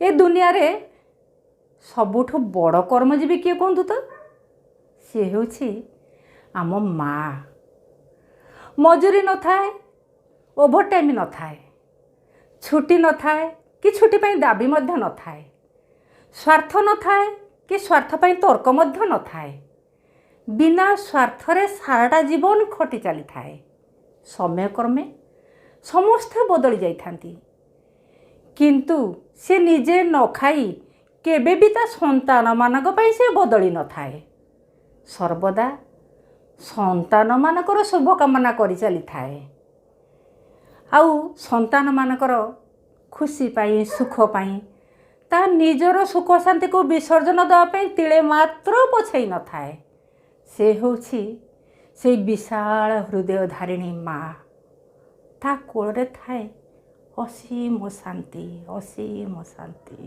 ଏ ଦୁନିଆରେ ସବୁଠୁ ବଡ଼ କର୍ମଜୀବୀ କିଏ କୁହନ୍ତୁ ତ? ସିଏ ହେଉଛି ଆମ ମା। ମଜୁରୀ ନଥାଏ, ଓଭର ଟାଇମ୍ ନଥାଏ, ଛୁଟି ନଥାଏ କି ଛୁଟି ପାଇଁ ଦାବି ମଧ୍ୟ ନଥାଏ, ସ୍ୱାର୍ଥ ନଥାଏ କି ସ୍ୱାର୍ଥ ପାଇଁ ତର୍କ ମଧ୍ୟ ନଥାଏ। ବିନା ସ୍ୱାର୍ଥରେ ସାରାଟା ଜୀବନ ଖଟି ଚାଲିଥାଏ। ସମୟକ୍ରମେ ସମସ୍ତେ ବଦଳି ଯାଇଥାନ୍ତି, କିନ୍ତୁ ସେ ନିଜେ ନ ଖାଇ କେବେ ବି ତା ସନ୍ତାନମାନଙ୍କ ପାଇଁ ସେ ବଦଳି ନଥାଏ। ସର୍ବଦା ସନ୍ତାନମାନଙ୍କର ଶୁଭକାମନା କରି ଚାଲିଥାଏ ଆଉ ସନ୍ତାନମାନଙ୍କର ଖୁସି ପାଇଁ, ସୁଖ ପାଇଁ ତା ନିଜର ସୁଖ ଶାନ୍ତିକୁ ବିସର୍ଜନ ଦେବା ପାଇଁ ତିଳେ ମାତ୍ର ପଛେଇ ନଥାଏ। ସେ ହେଉଛି ସେଇ ବିଶାଳ ହୃଦୟ ଧାରିଣୀ ମା। ତା କୋଳରେ ଥାଏ ଅସୀମ ଶାନ୍ତି, ଅସୀମ ଶାନ୍ତି।